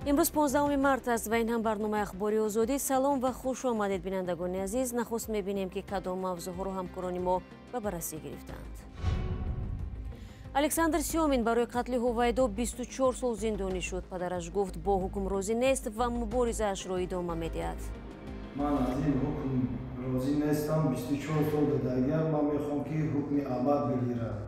Имрӯз 15 март аст ва ин ҳам барномаи Ахбори Озодӣ. Салом ва хуш омадед, бинандагони азиз. Нахуст мебинем, ки кадом мавзӯъҳоро ҳамкорони мо ба баррасӣ гирифтаанд. Александр Сёмин барои қатли Ҳувайдо 24 сол зиндонӣ шуд. Падараш гуфт, бо ҳукм розӣ нест ва муборизаашро идома медиҳад. Ман аз ин ҳукм розӣ нестам. 24 сол додагиам, ман мехоҳам, ки ҳукми абад бигирад.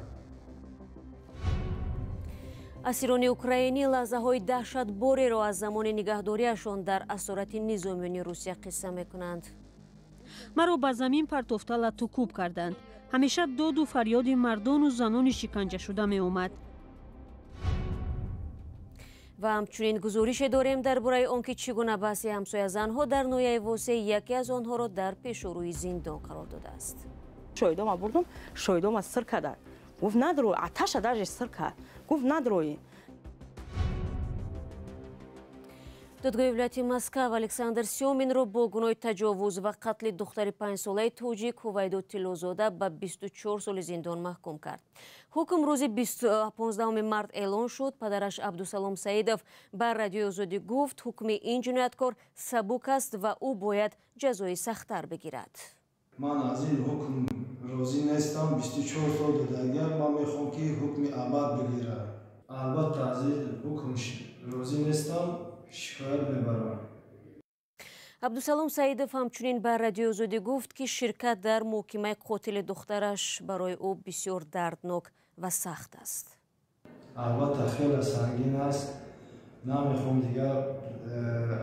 Асирони украинӣ лаҳзаҳои даҳшатбореро аз замони нигаҳдориашон дар асорати низомиёни Русия қисса мекунанд. Маро ба замин партофта латукӯб карданд. Ҳамеша доду фарёди мардону занони шиканҷашуда меомад. Ва ҳамчунин гузорише дорем дар бораи он, ки чӣ гуна баҳси ҳамсоязанҳо дар ноҳияи Восеъ яке аз онҳоро дар пешорӯи зиндон қарор додааст. Шоҳидома бурдум, шоҳидома сир карда. Гуфт, надрои, аташа даже сир кард. Гуфт, надрои. Додгоҳи вилояти Москав Александр Сёминро бо гуноҳи таҷовуз ва қатли духтари панҷсолаи тоҷик Ҳувайдо Тиллозода ба 24 соли зиндон маҳкум кард. Ҳукм рӯзи 15 март эълон шуд. Падараш Абдусалом Саидов ба Радиои Озодӣ гуфт, ҳукми ин ҷинояткор сабук аст ва ӯ бояд ҷазои сахттар бигирад. Ман аз ин ҳукм розӣ нестам. 24 сол додагиам, ман мехоҳам, ки ҳукми абад бигирад. Албатта, аз ин ҳукм розӣ нестам, шикоят мебарам. Абдусалом Саидов ҳамчунин ба Радиои Озодӣ гуфт, ки ширкат дар муҳокимаи қотили духтараш барои ӯ бисёр дарднок ва сахт аст. Албатта, хеле сангин аст. Намехоҳам дигар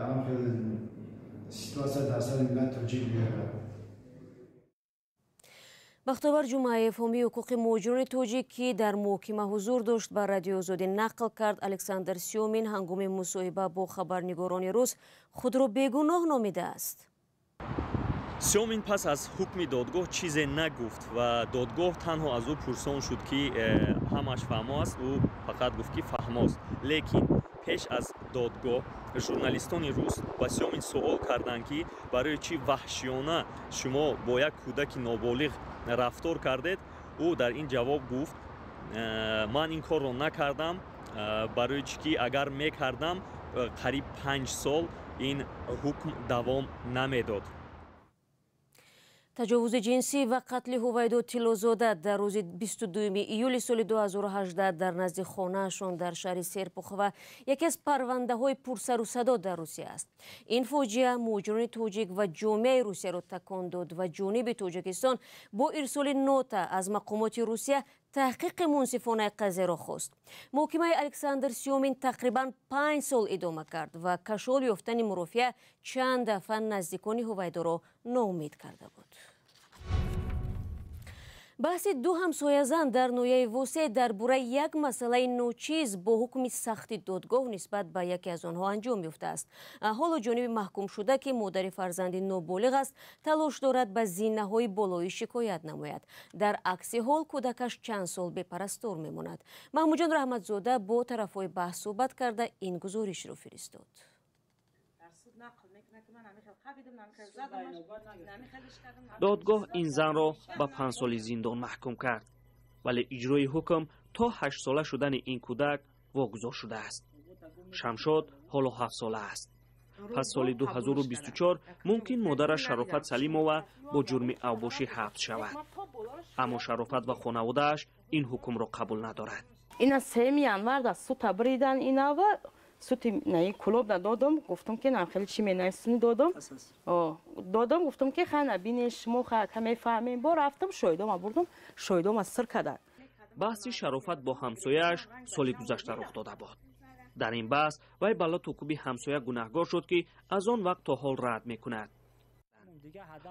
ҳамхел ситуация дар сари миллати тоҷик биёяд. Бахтовар Ҷумъаев, ҳомии ҳуқуқи муҳоҷирони тоҷик, ки дар муҳокима ҳузур дошт, ба Радиои Озодӣ нақл кард, Александр Сёмин ҳангоми мусоҳиба бо хабарнигорони рус худро бегуноҳ номидааст. Сёмин пас аз ҳукми додгоҳ чизе нагуфт ва додгоҳ танҳо аз ӯ пурсон шуд, ки ҳамаш фаҳмо аст. Ӯ фақат гуфт, ки фаҳмост. Лекин пеш аз додгоҳ журналистони рус ба Сёмин суол карданд, ки барои чӣ ваҳшиёна шумо бо як кӯдаки ноболиғ рафтор кардед. Ӯ дар ин ҷавоб гуфт, ман ин корро накардам, барои чӣ ки агар мекардам, қариб 5 сол ин ҳукм давом намедод. Таҷовузи ҷинсӣ ва қатли Ҳувайдо Тиллозода дар рӯзи 22 июли соли 2018 дар назди хонаашон дар шаҳри Серпухова яке аз парвандаҳои пурсарусадо дар Русия аст. Ин фоҷиа муҳоҷирони тоҷик ва ҷомеаи Русияро такон дод ва ҷониби Тоҷикистон бо ирсоли нота аз мақомоти Русия таҳқиқи мунсифонаи қазияро хост. Муҳокимаи Александр Сёмин тақрибан 5 сол идома кард ва кашол ёфтани мурофиа чанд дафъа наздикони Ҳувайдоро ноумед карда буд. Баҳси ду ҳамсоязан дар ноҳияи Восеъ дар бораи як масъалаи ночиз бо ҳукми сахти додгоҳ нисбат ба яке аз онҳо анҷом ёфтааст. Ҳоло ҷониби маҳкумшуда, ки модари фарзанди ноболиғ аст, талош дорад ба зинаҳои болоӣ шикоят намояд. Дар акси ҳол кӯдакаш чанд сол бепарастор мемонад. Маҳмудҷон Раҳматзода бо тарафҳои баҳс суҳбат карда ин гузоришро фиристод. Додгоҳ ин занро ба 5 соли зиндон маҳкум кард, вале иҷрои ҳукм то 8сола шудани ин кӯдак вогузор шудааст. Шамшод ҳоло 7сола аст. Пас соли 2024 мумкин модараш Шарофат Салимова бо ҷурми авбошӣ ҳабс шавад. Аммо Шарофат ва хонаводааш ин ҳукмро қабул надорад. Ина 3 январ да сута бридан инава сути наи клуб додам, гуфтам, ки нам хеле чӣ менависни додам. Додам, гуфтам, ки хай набинед, шумо хай мефаҳмем. Бо рафтам, шоҳидома бурдум, шоҳидома сир карда. Баҳси Шарофат бо ҳамсояаш соли гузашта рух дода буд. Дар ин баҳс вай ба латукӯби ҳамсоя гунаҳгор шуд, ки аз он вақт то ҳол рад мекунад.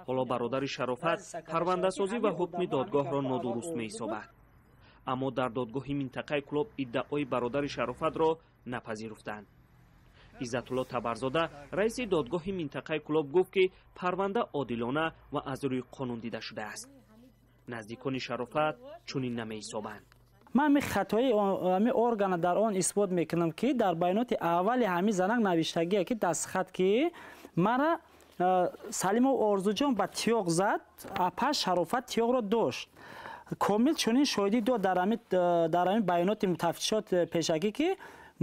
Ҳоло бародари Шарофат парвандасозӣ ва ҳукми додгоҳро нодуруст меҳисобад. Аммо дар додгоҳи минтақаи Кӯлоб иддаои бародари Шарофатро напазируфтанд. Иззатулло Табарзода, раиси додгоҳи минтақаи Кӯлоб, гуфт, ки парванда одилона ва аз рӯи қонун дида шудааст. Наздикони Шарофат чунин намеҳисобанд. Ман ҳамин хатои ҳамин органа дар он исбот мекунам, ки дар баёноти аввали ҳамин занак навиштагие, ки дастхат, ки мара Салимов Орзуҷон ба тиёқ зад, апа Шарофат тиёқро дошт. Комил чунин шоҳидӣ дод дар ҳамин баёноти тафтишот пешакӣ, ки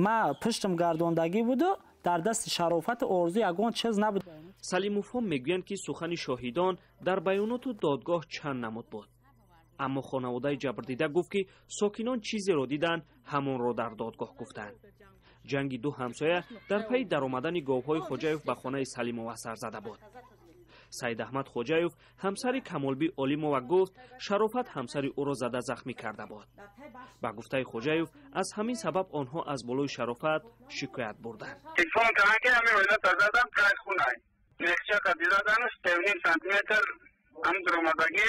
ма пуштам гардондагӣ буду Дар дасти Шарофату Орзу ягон чиз набуд. Салимовҳо мегӯянд, ки сухани шоҳидон дар баёноту додгоҳ чанд намуд буд, аммо хонаводаи ҷабрдида гуфт, ки сокинон чизеро диданд, ҳамонро дар додгоҳ гуфтанд. Ҷанги ду ҳамсоя дар пайи даромадани говҳои Хоҷаев ба хонаи Салимова сар зада буд. Саидаҳмад Хоҷаев, ҳамсари Камолбӣ Олимова, гуфт, Шарофат ҳамсари ӯро зада захмӣ карда буд. Ба гуфтаи Хоҷаев, аз ҳамин сабаб онҳо аз болои Шарофат шикоят бурданд. Телефон кардам, ки ҳамин оилата задам, қайд хунай мехчака дидаданаш 3,5 сантиметр ҳам дуромадагӣ.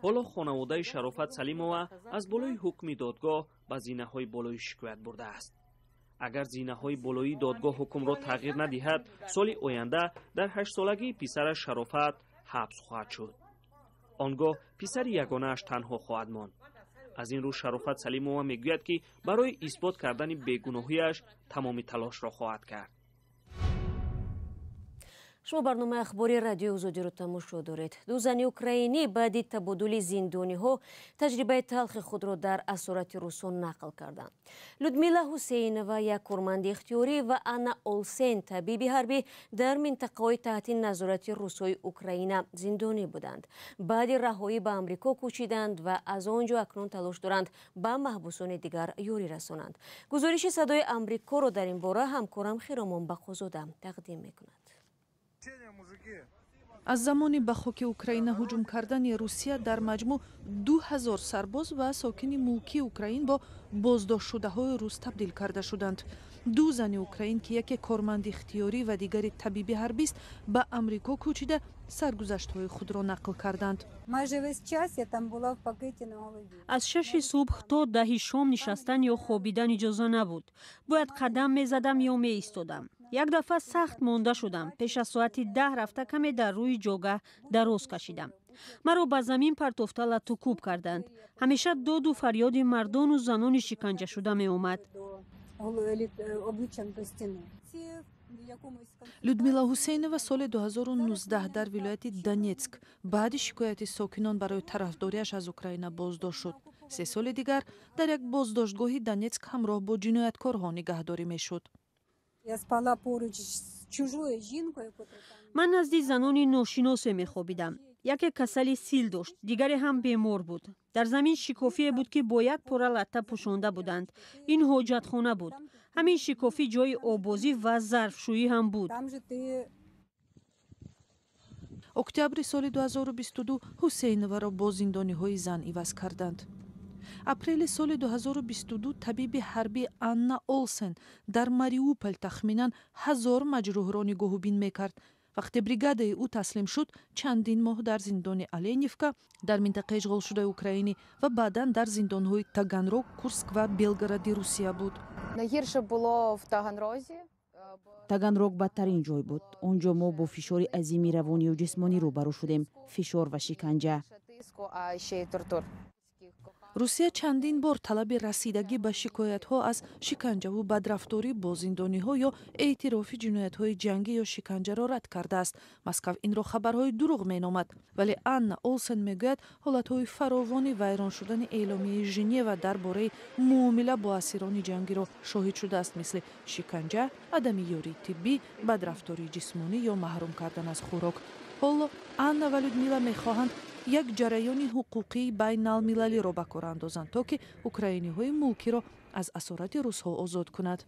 Ҳоло хонаводаи Шарофат Салимова аз болои ҳукми додгоҳ ба зинаҳои болоӣ шикоят бурдааст. Агар зинаҳои болоии додгоҳ ҳукмро тағйир надиҳад, соли оянда дар ҳаштсолагии писараш Шарофат ҳабс хоҳад шуд. Он гоҳ писари ягонааш танҳо хоҳад монд. Аз ин рӯ Шарофат Салимова мегӯяд, ки барои исбот кардани бегуноҳиаш тамоми талошро хоҳад кард. Шумо барномаи ахбори Радиои Озодиро тамошо доред. Ду зани украинӣ баъди табодули зиндониҳо таҷрибаи талхи худро дар асорати русон нақл карданд. Людмила Ҳусейнова, як корманди ихтиёрӣ, ва Анна Олсен, табиби ҳарбӣ, дар минтақаҳои таҳти назорати русҳои Украина зиндонӣ буданд. Баъди раҳоӣ ба Амрико кӯчиданд ва аз он ҷо акнун талош доранд ба маҳбусони дигар ёрӣ расонанд. Гузориши Садои Амрикоро дар ин бора ҳамкорам Хиромон Бақозода тақдим мекунад. Аз замони ба хоки Украина ҳуҷум кардани Русия дар маҷмӯъ 2000 сарбоз ва сокини мулкии украин бо боздоштшудаҳои рус табдил карда шуданд. Ду зани украин, ки яке корманди ихтиёрӣ ва дигари табиби ҳарбист, ба Амрико кӯчида, саргузаштҳои худро нақл карданд. Аз 6-и субҳ то 10-и шом нишастан ё хобидан иҷоза набуд. Бояд қадам мезадам ё меистодам. Як дафъа сахт монда шудам. Пеш аз соати 10 рафта, каме дар рӯи ҷогаҳ дароз кашидам. Маро ба замин партофта, латукӯб карданд. Ҳамеша доду фарёди мардону занони шиканҷашуда меомад. Людмила Ҳусейнова соли 2019 дар вилояти Донецк баъди шикояти сокинон барои тарафдориаш аз Украина боздошт шуд. 3 соли дигар дар як боздоштгоҳи Донецк ҳамроҳ бо ҷинояткорҳо нигаҳдорӣ мешуд. Ман назди занони ношиносе мехобидам. Яке касали сил дошт, дигаре ҳам бемор буд. Дар замин шикофие буд, ки бо як пора латта пӯшонда буданд. Ин ҳоҷатхона буд. Ҳамин шикофӣ ҷои оббозӣ ва зарфшӯӣ ҳам буд. Октябри соли 2022 Ҳусейноваро бо зиндониҳои зан иваз карданд. Апрели соли 2022 табиби ҳарбӣ Анна Олсен дар Мариупол тахминан 1000 маҷрӯҳро нигоҳубин мекард. Вақте бригадаи ӯ таслим шуд, чандин моҳ дар зиндони Оленевка дар минтақаи ишғолшудаи украинӣ ва баъдан дар зиндонҳои Таганрог, Курск ва Белгороди Русия буд. Таганрог бадтарин ҷой буд. Он ҷо мо бо фишори азими равонию ҷисмонӣ рӯбарӯ шудем, фишор ва шиканҷа. Русия чандин бор талаби расидагӣ ба шикоятҳо аз шиканҷаву бадрафторӣ бо зиндониҳо ё эътирофи ҷиноятҳои ҷангӣ ё шиканҷаро рад кардааст. Москав инро хабарҳои дурӯғ меномад, вале Анна Олсен мегӯяд, ҳолатҳои фаровони вайрон шудани эъломияи Женева дар бораи муомила бо асирони ҷангиро шоҳид шудааст, мисли шиканҷа, адами ёрии тиббӣ, бадрафтории ҷисмонӣ ё маҳрум кардан аз хӯрок. Ҳоло Анна ва Людмила мехоҳанд як ҷараёни ҳуқуқии байналмилалиро ба кор андозанд, то ки украиниҳои мулкиро аз асорати русҳо озод кунад.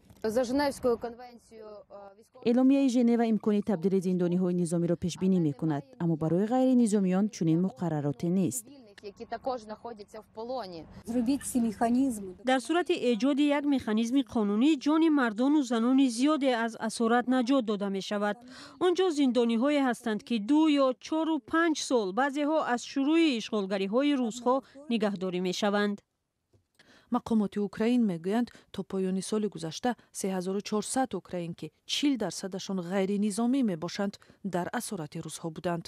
Эъломияи Женева имкони табдили зиндониҳои низомиро пешбинӣ мекунад, аммо барои ғайринизомиён чунин муқаррароте нест. Дар сурати эҷоди як механизми қонунӣ, ҷони мардону занони зиёде аз асорат наҷот дода мешавад. Он ҷо зиндониҳое ҳастанд, ки 2 ё 4-у 5 сол, баъзеҳо аз шурӯи ишғолгариҳои русҳо нигаҳдорӣ мешаванд. Мақомоти Украин мегӯянд, то поёни соли гузашта 3400 украин, ки 40 дарсадашон ғайринизомӣ мебошанд, дар асорати русҳо буданд.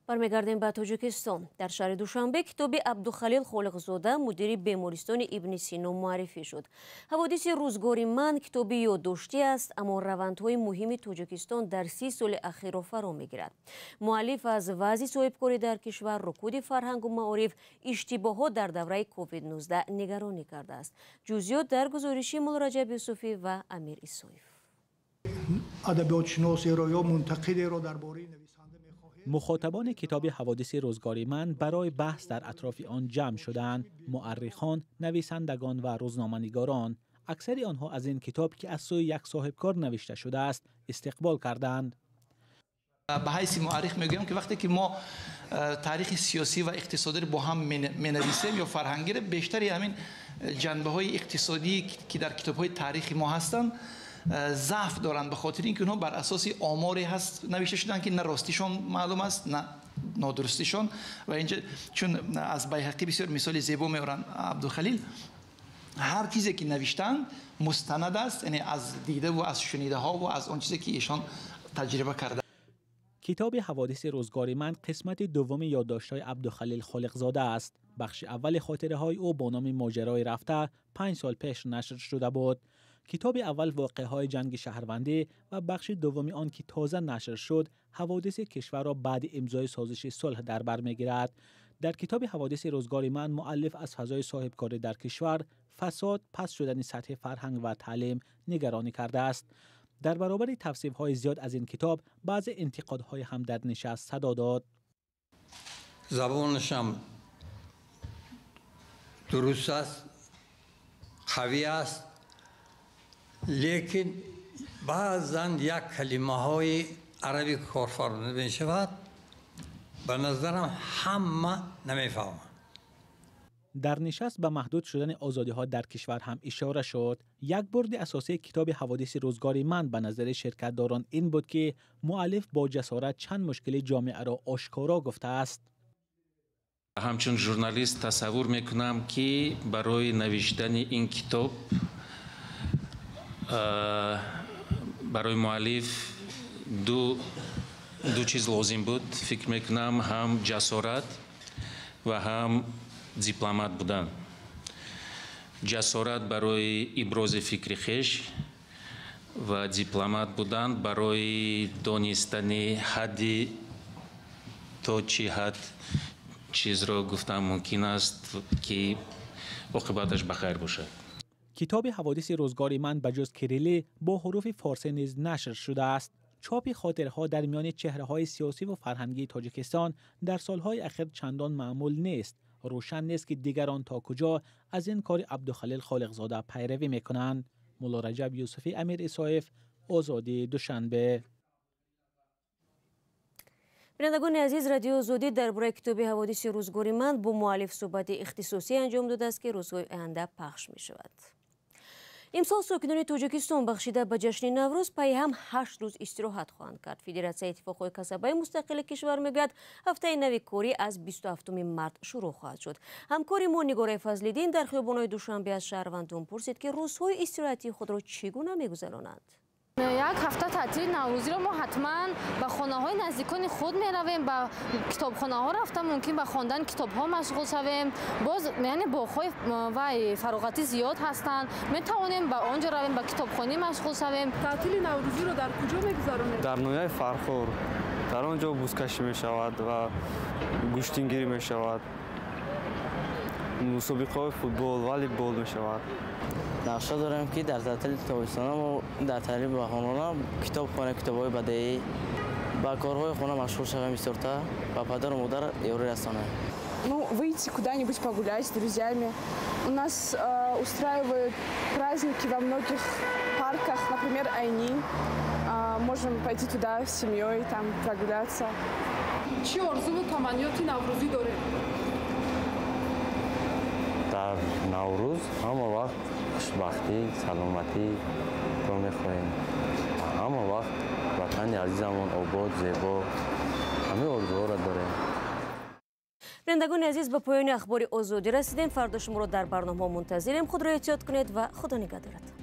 Бармегардем ба Тоҷикистон. Дар шаҳри Душанбе китоби Абдухалил Холиқзода, мудири бемористони Ибни Сино, муаррифӣ шуд. Ҳаводиси рӯзгори ман китоби ёддоштӣ аст, аммо равандҳои муҳими Тоҷикистон дар 30 соли ахирро фаро мегирад. Муаллиф аз вазъи соҳибкорӣ дар кишвар, рукуди фарҳангу маориф, иштибоҳот дар давраи COVID-19 нигаронӣ кардааст. Ҷузъиёт дар гузориши Муллораҷаб Юсуфӣ ва Амир Исоев. Адабиётшиносеро ё мунтақидеро дар бораи мухотабони китоби ҳаводиси рӯзгори ман барои баҳс дар атрофи он ҷамъ шудаанд: муаррихон, нависандагон ва рӯзноманигорон. Аксари онҳо аз ин китоб, ки аз сӯи як соҳибкор навишта шудааст, истиқбол карданд. Ба ҳайси муаррих мегӯям, ки вақте ки мо таърихи сиёсӣ ва иқтисодиро бо ҳам менависем ё фарҳангиро, бештари ҳамин ҷанбаҳои иқтисодӣ, ки дар китобҳои таърихи мо ҳастанд, ضعف دارند، به خاطر اینکه اونها بر اساس آماری هست نوشته شدن که نه راستیشون معلوم است نه نادرستیشون. و اینجا چون از بیهقی بسیار مثال زیبا میارن عبدالخلیل، هر چیزی که نوشتن مستند است، یعنی از دیده و از شنیده ها و از آن چیزی که ایشان تجربه کرده. کتاب حوادث روزگار من قسمت دوم یادداشت‌های عبدالخلیل خالقزاده است. بخش اول خاطره‌های او با نام ماجرای رفته 5 سال پیش نشر شده بود. کتاب اول واقعه‌های جنگ شهروندی و بخش دوم آن که تازه نشر شد، حوادث کشور را بعد امضای سازش صلح در بر می‌گیرد. در کتاب حوادث روزگار من مؤلف از فضای صاحبکاری در کشور، فساد، پس شدن سطح فرهنگ و تعلیم نگرانی کرده است. در برابر توصیف‌های زیاد از این کتاب، بعض انتقادهای هم در نشست صدا داد. زبانش هم درست است، قوی است، لیکن بعضا یک کلمه های عربی کارفرما می شود، به نظرم همه نمیفهمند. در نشست به محدود شدن آزادی‌ها در کشور هم اشاره شد. یک برد اساسی کتاب حوادث روزگار من به نظر شرکتداران این بود که مؤلف با جسارت چند مشکل جامعه را آشکارا گفته است. همچون ژورنالیست تصور میکنم که برای نوشتن این کتاب برای مؤلف دو چیز لازم بود. فکر میکنم هم جسارت و هم دیپلمات بودن. جسارت برای ابراز فکر خویش و دیپلمات بودن برای دانستن حد تا چه حد چیز را گفتن ممکن است که عاقبتش بخیر باشد. کتاب حوادث روزگار من به جز کریلی با حروف فارسی نیز نشر شده است. چاپ خاطرها در میان چهره‌های سیاسی و فرهنگی تاجیکستان در سالهای اخیر چندان معمول نیست. روشن نیست که دیگران تا کجا از این کار عبدالخلیل خالقزاده پیروی میکنند. مولا رجب یوسفی، امیر اسایف، آزادی، دوشنبه. бинандагони азиз, Радиои Озодӣ дар бораи китоби ҳаводиси рӯзгори ман бо муаллиф суҳбати ихтисосӣ анҷом додааст, ки рӯзҳои оянда пахш мешавад. Имсол сокинони Тоҷикистон бахшида ба ҷашни Наврӯз пайи ҳам 8 рӯз истироҳат хоҳанд кард. Федератсияи иттифоқҳои касабаи мустақили кишвар мегӯяд, ҳафтаи нави корӣ аз 27 март шурӯъ хоҳад шуд. Ҳамкори мо Нигораи Фазлиддин дар хиёбонҳои Душанбе аз шаҳрвандон пурсид, ки рӯзҳои истироҳатии худро чӣ гуна мегузаронанд. Як ҳафта таътили наврӯзиро мо ҳатман ба хонаҳои наздикони худ меравем, ба китобхонаҳо рафта мумкин ба хондани китобҳо машғул шавем. Боз яъне боғҳои вай фароғатӣ зиёд ҳастанд, метавонем ба он ҷо равем, ба китобхонӣ машғул шавем. Таътили наврӯзиро дар куҷо мегузаронед? Дар ноҳияи Фархор. Дар он ҷо бузкашӣ мешавад ва гӯштингирӣ мешавад, мусобиқаҳои футбол, волейбол мешавад. Нақша дорем, ки дар таътили тобистона мо дар таълим ба хонона китоб хонем, китобҳои бадеӣ, ба корҳои хона машғул шавем, бисёртар ба падару модар ёрӣ расонем. Ну, выйти куда-нибудь погулять с друзьями. У нас устраивают праздники во многих парках, например, Айни. Можем пойти туда с семьей, там прогуляться. Чӣ орзуву таманниёти наврӯзӣ доред? Дар Наврӯз ҳама вақт хушбахтӣ, саломатиро мехоҳем. Ҳама вақт ватани азизамон обод, зебо. Ҳамин орзуҳоро дорем. Бинандагони азиз, ба поёни ахбори Озодӣ расидем. Фардо шуморо дар барномаҳо мунтазирем. Худро эҳтиёт кунед ва Худо нигаҳдоратон.